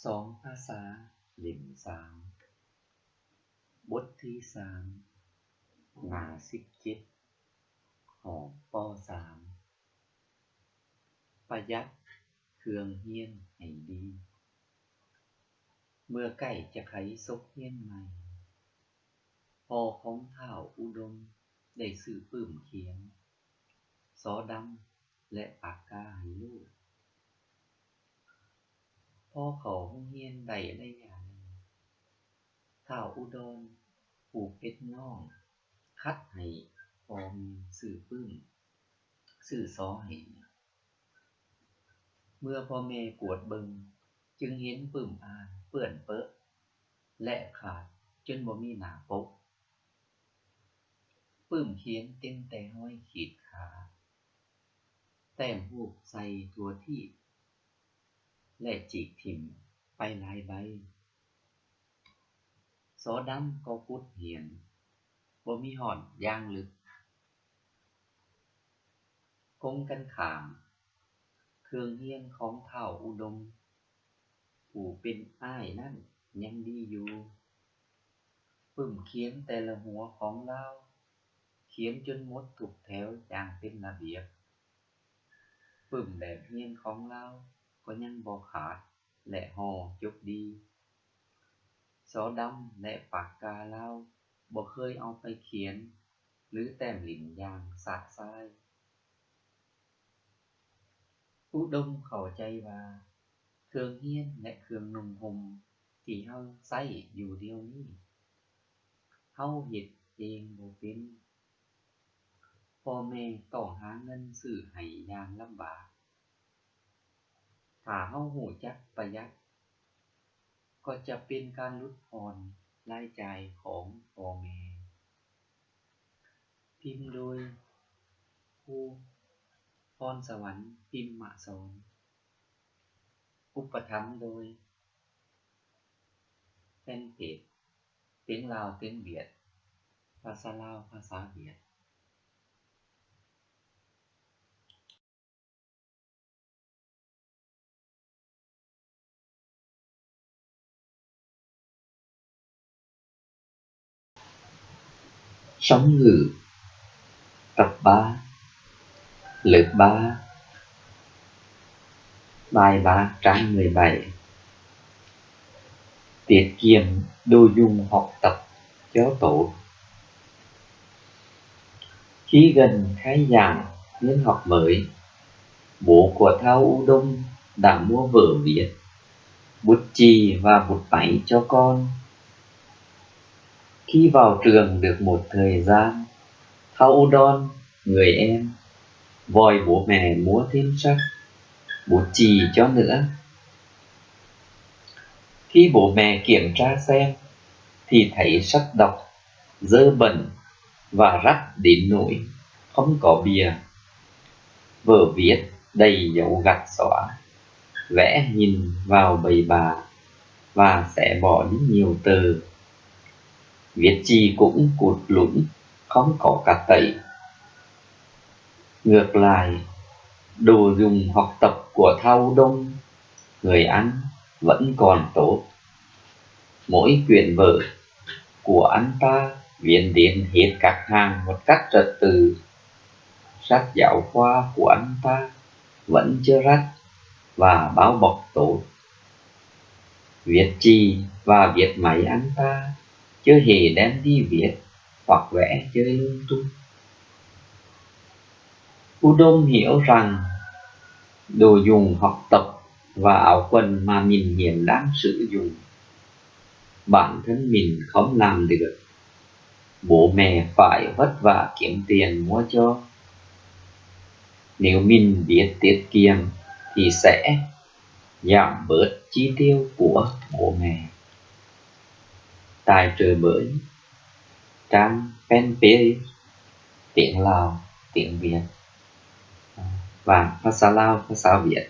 ສອງພາສາເຫຼັ້ມສາມ ບົດທີສາມ ໜ້າສິບເຈັດ ຫອ ປໍສາມ ປະຢັດເຄື່ອງຮຽນໃຫ້ດີ. ເມື່ອໃກ້ຈະໄຂສົກຮຽນໃໝ່, ພໍ່ຂອງທ້າວອຸດົມໄດ້ຊື້ປຶ້ມຂຽນ, ສໍດຳ ແລະ ປາກກາໃຫ້ລູກ. ພໍເຂົ້າໂຮງຮຽນໄດ້ໄລຍະໜຶ່ງ, ທ້າວອຸດອນຜູ້ເປັນນ້ອງຂັດໃຫ້ພໍ່ແມ່ຊື້ປຶ້ມ, ຊື້ສໍໃຫ້. ເມື່ອພໍ່ແມ່ກວດເບິ່ງ, ຈຶ່ງເຫັນປຶ້ມອ່ານເປື້ອນເປິະ ແລະ ຂາດຈົນບໍ່ມີໜ້າປົກ. ປຶ້ມຂຽນເຕັມແຕ່ຮອຍຂີດຂາ, ແຕ້ມຮູບໃສ່ທົ່ວທີບ ແລະ ຈີກຖິ້ມໄປຫຼາຍໃບ. ສໍດຳກໍກຸດຫ້ຽນ, ບໍ່ມີຮ່ອນຢ່າງເລິກ. ກົງກັນຂ້າມ, ເຄື່ອງຮຽນຂອງທ້າວອຸດົມ ຜູ້ເປັນອ້າຍນັ້ນຍັງດີຢູ່. ປຶ້ມຂຽນແຕ່ລະຫົວຂອງລາວ ຂຽນຈົນໝົດທຸກແຖວຢ່າງເປັນລະບຽບ. ປຶ້ມແບບຮຽນຂອງລາວກໍຍັງບໍ່ຂາດ ແລະ ຫໍ່ຈົບດີ. ສໍດຳ ແລະ ປາກກາລາວບໍ່ເຄີຍເອົາໄປຂຽນ ຫຼື ແຕ້ມຫຼິ້ນຢ່າງຊະຊາຍ. ອຸດົມເຂົ້າໃຈວ່າ ເຄື່ອງຮຽນ ແລະ ເຄື່ອງນຸ່ງຫົ່ມທີ່ເຮົາໃຊ້ຢູ່ດຽວນີ້ ເຮົາເຮັດເອງບໍ່ເປັນ. ພໍ່ແມ່ຕ້ອງຫາເງິນຊື້ໃຫ້ຢ່າງລຳບາກ. ຖ້າເຮົາຮູ້ຈັກປະຢັດ, ກໍຈະເປັນການຫຼຸດຜ່ອນລາຍຈ່າຍຂອງພໍ່ແມ່. ພິມໂດຍ ຄູ ພອນສະຫວັນ ພິມມະສອນ. ອຸປະຖຳໂດຍ ແຟນເພຈ ເຕັງລາວເຕັງຫວຽດ, ພາສາລາວພາສາຫວຽດ. ຊອງງື ຕັບບາ ເລີບບາ ບາຍບາ ຕາງເງີຍໃບ ຕຽດກຽມ ໂດຍຸງ ຮອກຕັບ ເຈົ້າໂຕ. Khi gần khai giảng, niên học mới, bố của Thao U Đông đã mua vở viết, bút chì và bút máy cho con. Khi vào trường được một thời gian, Thao U Don, người em, vòi bố mẹ mua thêm sách, bút chì cho nữa. Khi bố mẹ kiểm tra xem, thì thấy sách đọc dơ bẩn và rách đến nỗi không có bìa. Vở viết đầy dấu gạch xóa, vẽ nhìn vào bầy bà và xé bỏ đi nhiều tờ. Viết chì cũng cụt lủn, không có cát tẩy. Ngược lại, đồ dùng học tập của Thao Đông, người ăn vẫn còn tốt. Mỗi quyển vở của anh ta viết đến hết các hàng một cách trật tự. Sách giáo khoa của anh ta vẫn chưa rách và báo bọc tốt. Viết chì và viết máy anh ta chưa hề đem đi viết hoặc vẽ chơi lung tung. U Đông hiểu rằng đồ dùng học tập và áo quần mà mình hiện đang sử dụng, bản thân mình không làm được. Bố mẹ phải vất vả kiếm tiền mua cho. Nếu mình biết tiết kiệm thì sẽ giảm bớt chi tiêu của bố mẹ. Tài trợ bởi trang fanpage Tiếng Lào, Tiếng Việt và ພາສາລາວ ພາສາຫວຽດ.